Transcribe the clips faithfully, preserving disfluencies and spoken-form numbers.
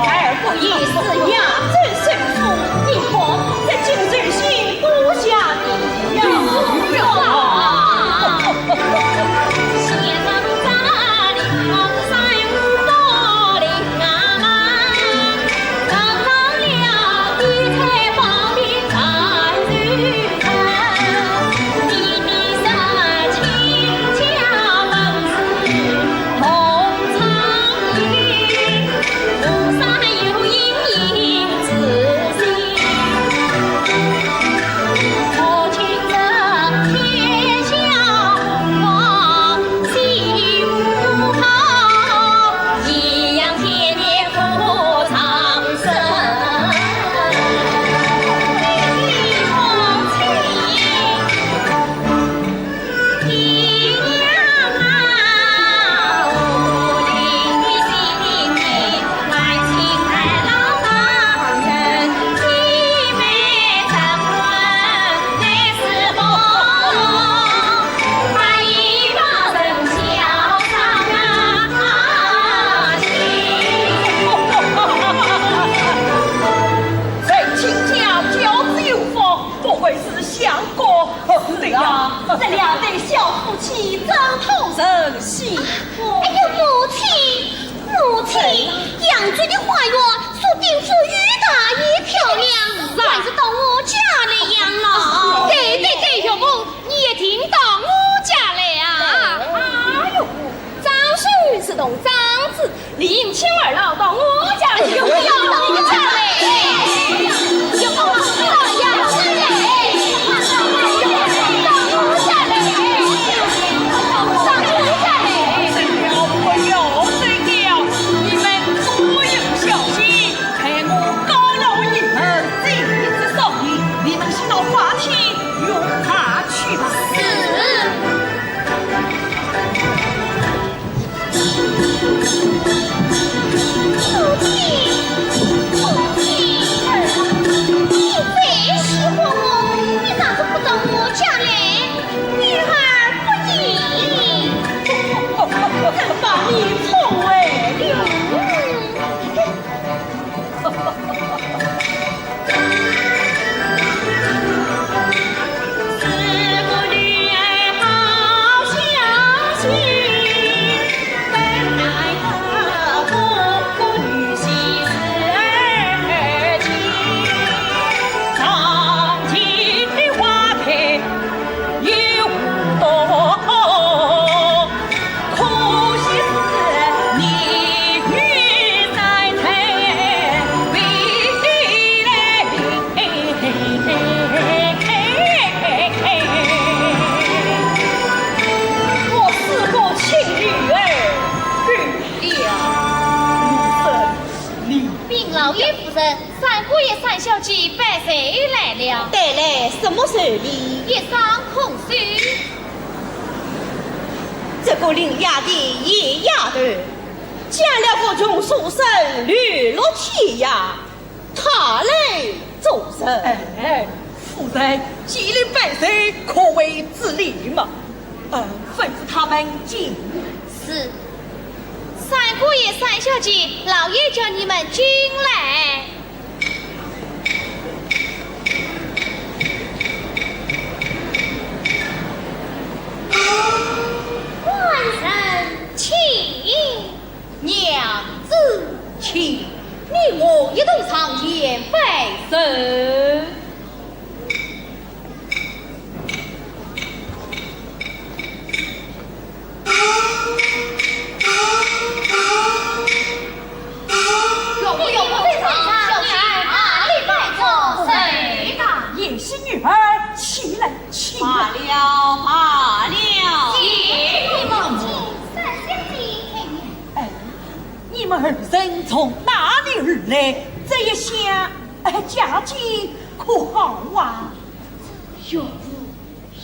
而不也是扬州首富，你看这金州是多下的呀。不愧是相公。对呀，这两对小夫妻真讨人喜欢。哎呦，母亲，母亲，扬州的花园，注定富裕大也漂亮，还是到我家来养老。对对对，岳母，你一定到我家来啊。哎呦，长孙是同长子， 理应请二老到我家来，有没有？到我家来，有没有？到我家来，到我家来，到我家来。不要，不要，你们多有孝心，待我高楼一二，这一次送礼，你们先到花厅用茶去吧。是。 母亲，母亲，你最喜欢我，你咋个不到我家来？女儿不依。真把你宠坏了。我是个亲女儿，对呀，你说你。禀老爷夫人，三姑爷、三小姐拜寿来了。带来什么寿礼？一双空手。这个林丫头，野丫头， 将了个穷书生流落天涯，她来做甚？哎，夫人，既然拜寿，可谓至礼嘛。呃，吩咐他们进。是。三姑爷、三小姐，老爷叫你们进来。 官人请。娘子请，你我一同上前拜寿。 贤婿女儿，起来，起来。罢了，罢了。哎，你们二人从哪里而来？这一乡，哎，家境可好啊？岳父，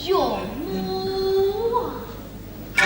岳母啊。 我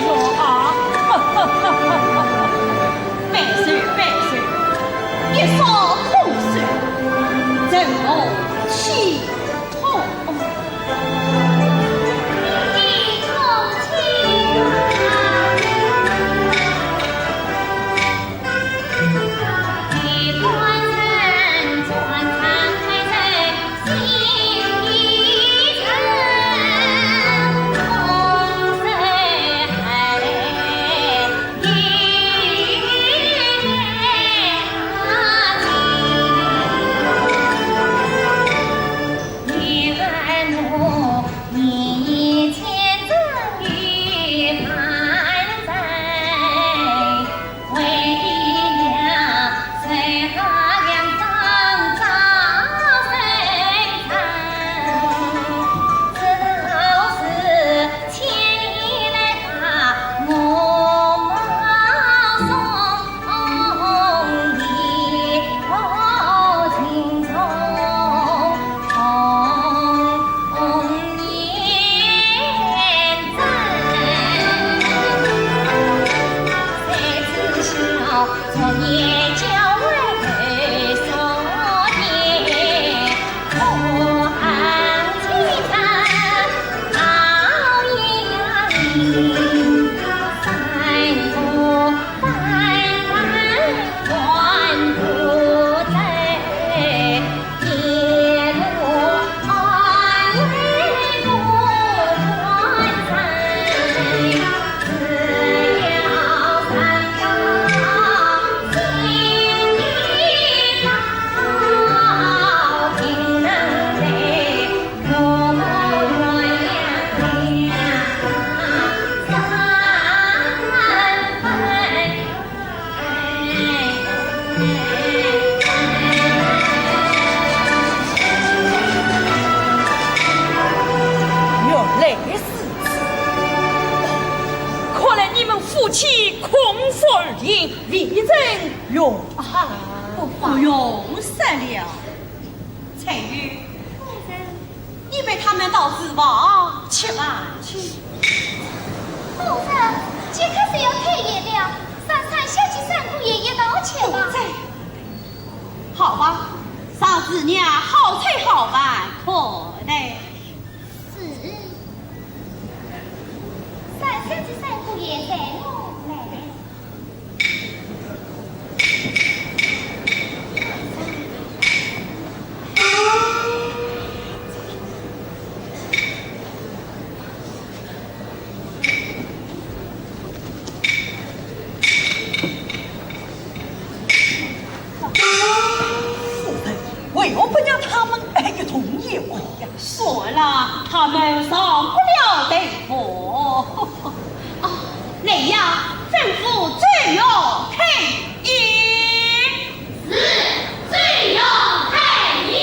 哟啊！背水，背水，一扫空手，成何体统？原来如此，看来你们夫妻空腹而行，未曾用餐。不用说了，翠云，你陪他们到厨房吃饭去。夫人，即刻就要开宴了，让三小姐、三姑爷一道去吧。对。 好吧，让厨娘好菜好饭可待。是。三小姐、三姑爷，随我来。夫人，为何不让他们一同用呀？算了，他们上不了台面。哦，来呀，吩咐周瑜开宴。是，周瑜开宴。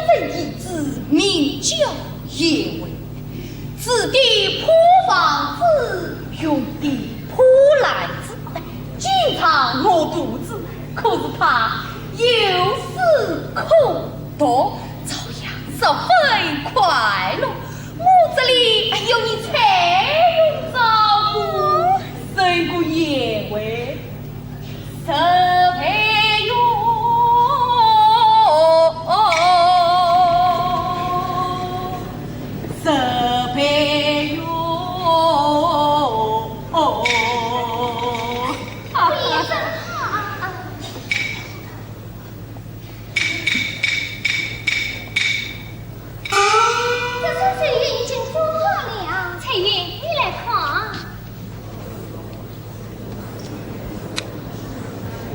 生儿子名叫颜回，子弟破房子，兄弟破篮子。经常饿肚子，可是怕有事可读，照样十分快乐。我这里有你采苹照顾，胜过颜回。 十倍哟，十倍哟。这双手印已经做好了。翠云，你来看。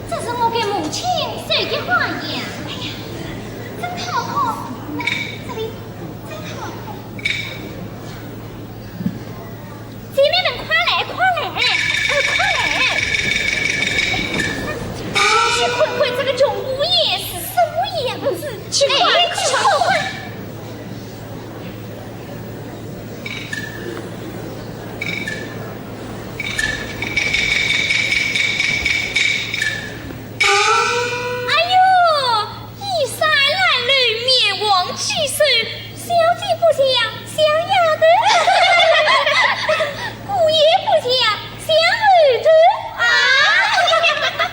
这是我给母亲绣的花样。哎呀，真好看！那这里真好看。姐妹们，快来，快来，呃，快来！去看看这个穷姑爷是什么样子。去看，哎，去看看。 哎呦，衣衫褴褛，面黄肌瘦，小姐不像，像丫头。姑爷不像，像丫头。啊，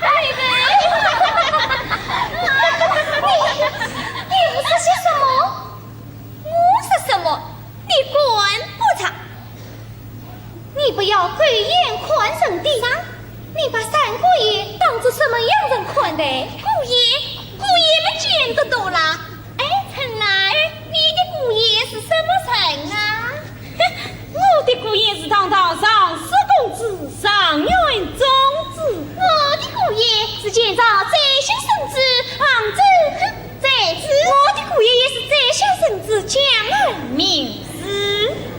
妹妹。你，你胡说些什么？ 我说什么，你管不着。你不要狗眼看人低。啥？你把三姑爷当作什么样人看待？姑爷，姑爷们见得多啦。哎，春兰，你的姑爷是什么人啊？哼，我的姑爷是堂堂上世公子，状元中子。我的姑爷是前朝宰相圣旨，杭州 宰子。我的姑爷也是宰相圣旨，江南名士。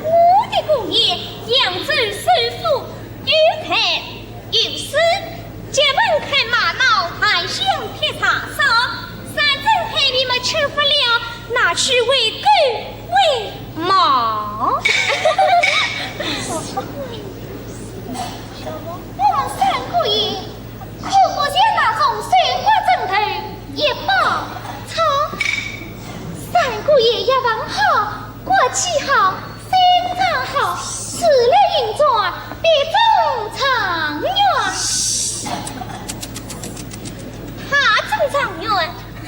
我的姑爷扬州首富，有财有势，结门开玛瑙，含香劈柴烧，山珍海味么吃不了，拿去喂狗喂猫。我们三姑爷 可不像那种绣花针头一把草。三姑爷学问好，骨气好，心肠好，出了银子必中状元。他中状元，哼，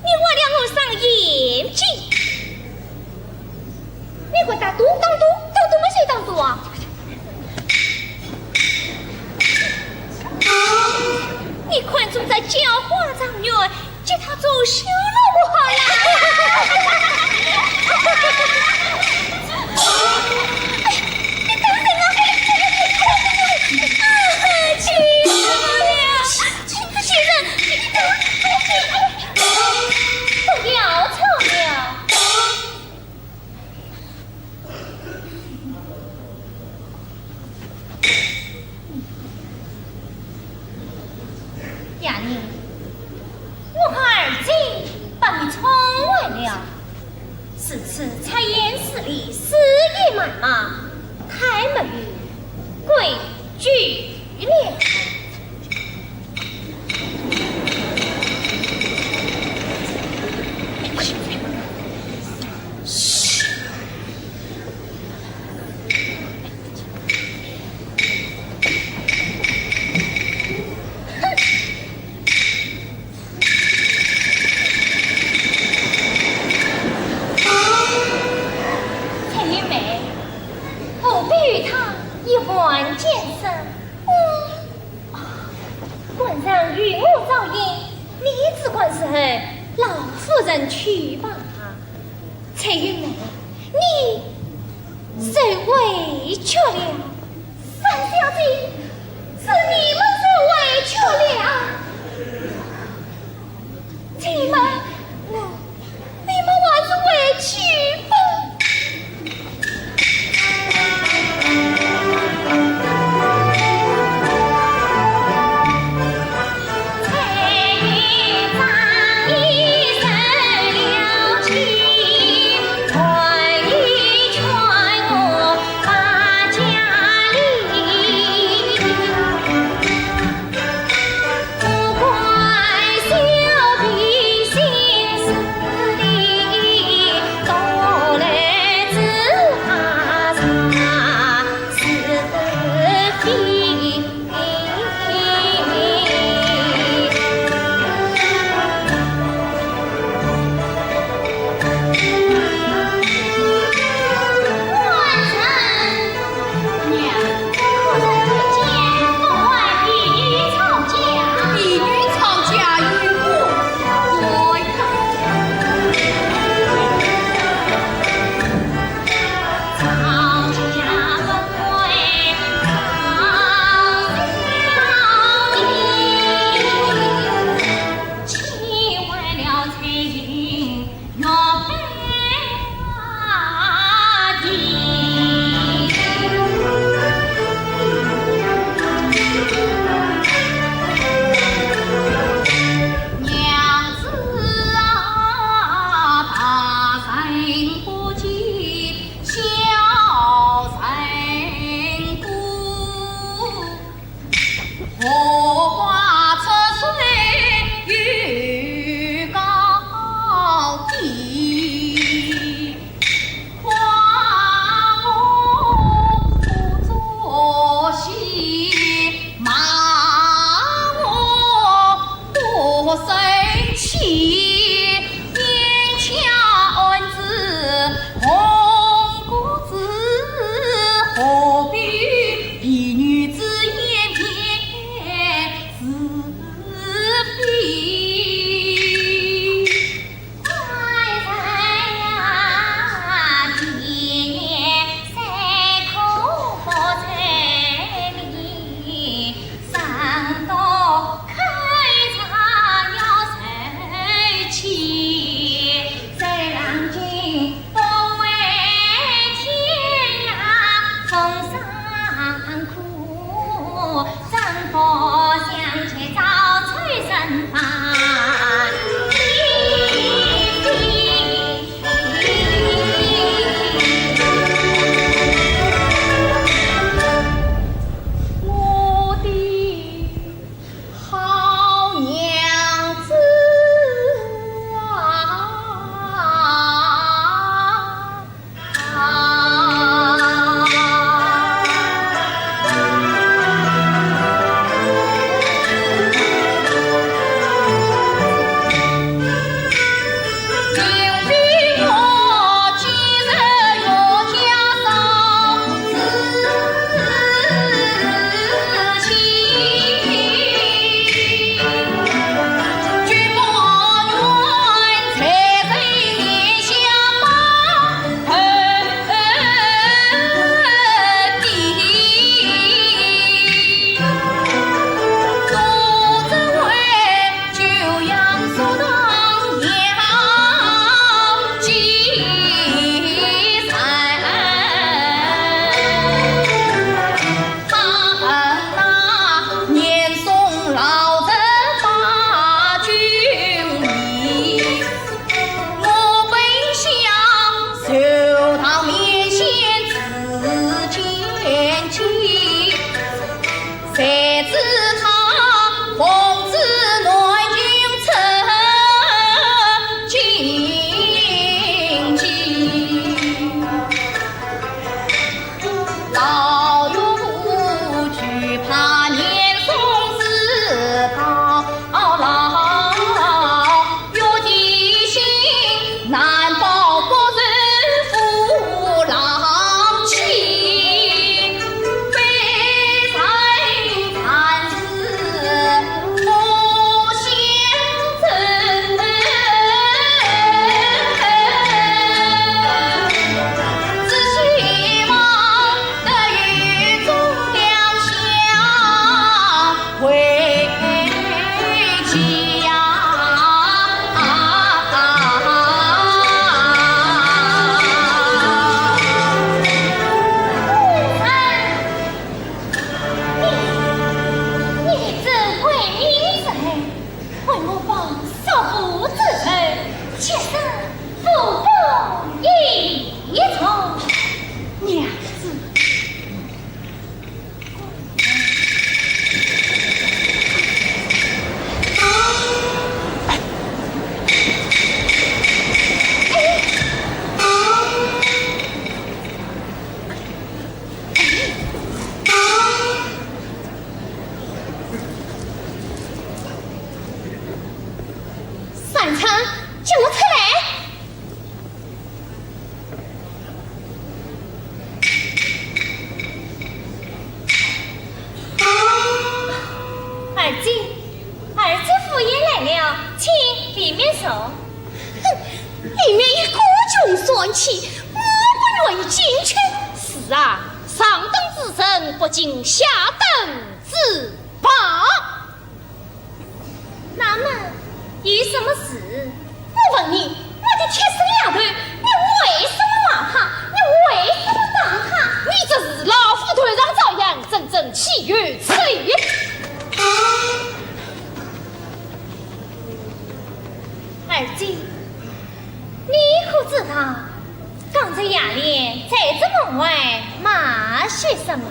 你挖了我双眼睛！ 你给我打赌，打赌，打赌么谁打赌啊？你看中这叫花状元，给他做小老婆好了。哎，你等等啊，哎，啊，气死我了！这个贱人，你等，不要吵了。 丫头，我看二姐把你宠坏了，如此出言失礼，肆意谩骂，太没有规矩了。 翠云妹，何必与他一般见识？嗯，啊，官人与我照应，你只管伺候老夫人去吧。 翠云妹，你受委屈了。三小姐，是你们受委屈了。你们，你们还是回去吧。我的好娘子啊！你，你这坏女人，为我报杀父之仇，妾身不敢一从。娘子。三春，救我出来！二姐，二姐夫人来了，请里面坐。哼，里面一个穷酸气，我不愿意进去。是啊，上等之人不进下等之 罢。那么，有什么事？我问你，我的贴身丫头，你为什么骂她？你为什么打她？你这是老虎头上遭殃，真正岂有此理！二姐， 你可知道，刚才杨莲在这门外骂些什么？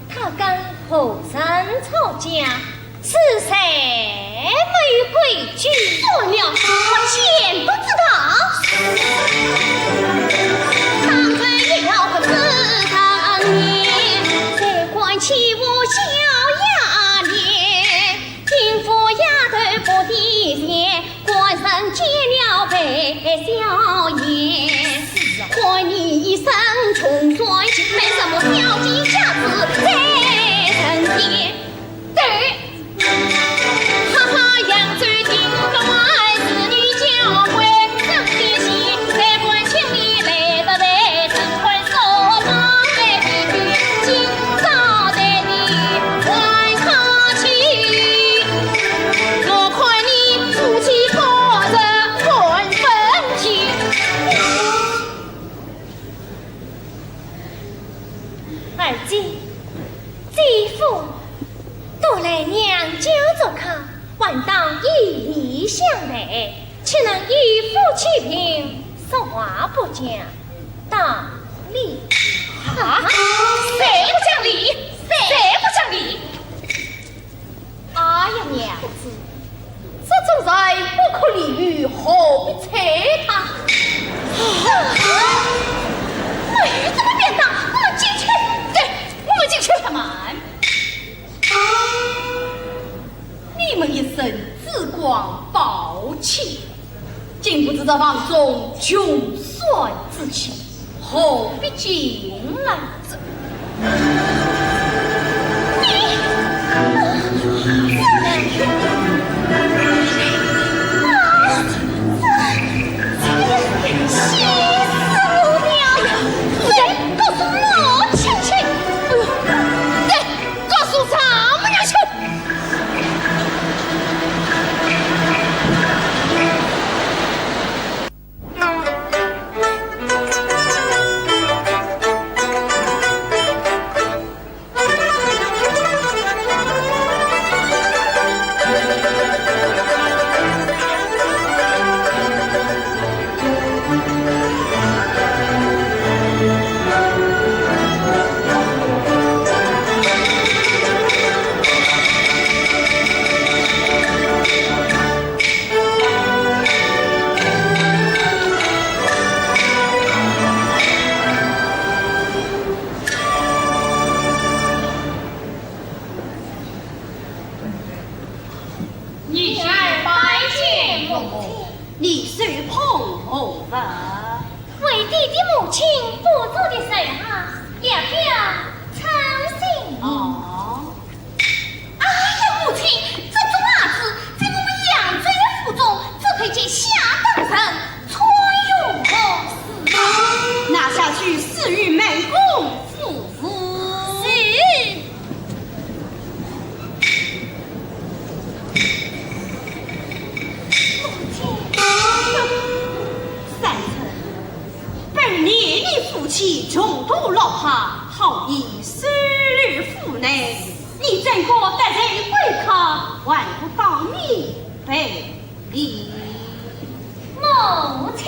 她跟何人吵架，是谁没有规矩？算了，我全不知道。对。当以礼相待，岂能以富欺贫，说话不讲道理？啊，谁不讲理？谁不讲理？哎呀，娘子，这种人不可理喻，何必睬他？啊，没有这个便当，我们进去。对，我们进去。慢。 你们一身紫光宝气，禁不住这房中穷酸之气，何必进来？你，这，这，这，气死我了！对，告诉母亲去。哎呦，对， 告诉丈母娘去。你是拜见母亲。你手捧何物？为爹爹母亲补做的寿鞋，也表称心。哦。哎呀，母亲，这种鞋子在我们扬州府中，只配给下等人穿，有何事？拿下去赐与门公夫妇。是。 三春，本念你夫妻穷途落魄，好意收留府内，你怎可得罪贵客，还不当面赔礼？ 母亲。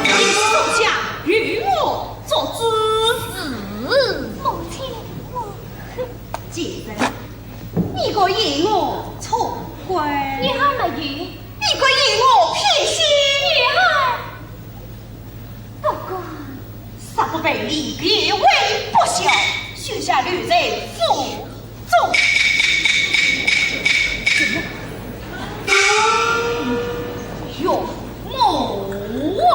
你是属下，与我作主。是。母亲，我，既然你敢嫌我粗贵，你还没有，你敢嫌我偏心，你还，不过，若不被你，别为不孝，休想留在府中。岳母啊！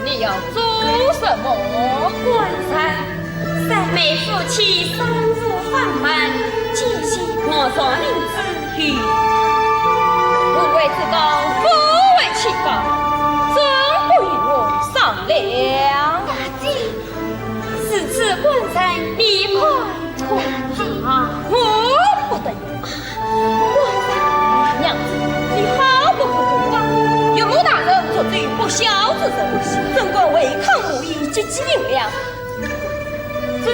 你要做什么？官人，三妹夫妻三次访问，皆是我上林子去。无为之功，不为其报，怎不与我商量？大姐，如此官人，你看可好？我不得。 娘子，你好不服众望，岳母大人做这不孝之人，怎敢违抗母意，急急应了。这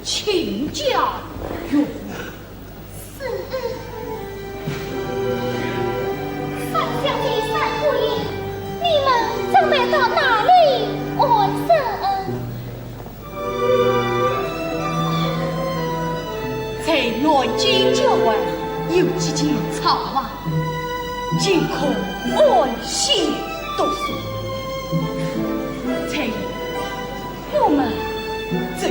亲家园。 三小姐、三姑爷，你们准备到哪里安身？在南京郊外有几间草房，尽可安歇独宿。在 我们就在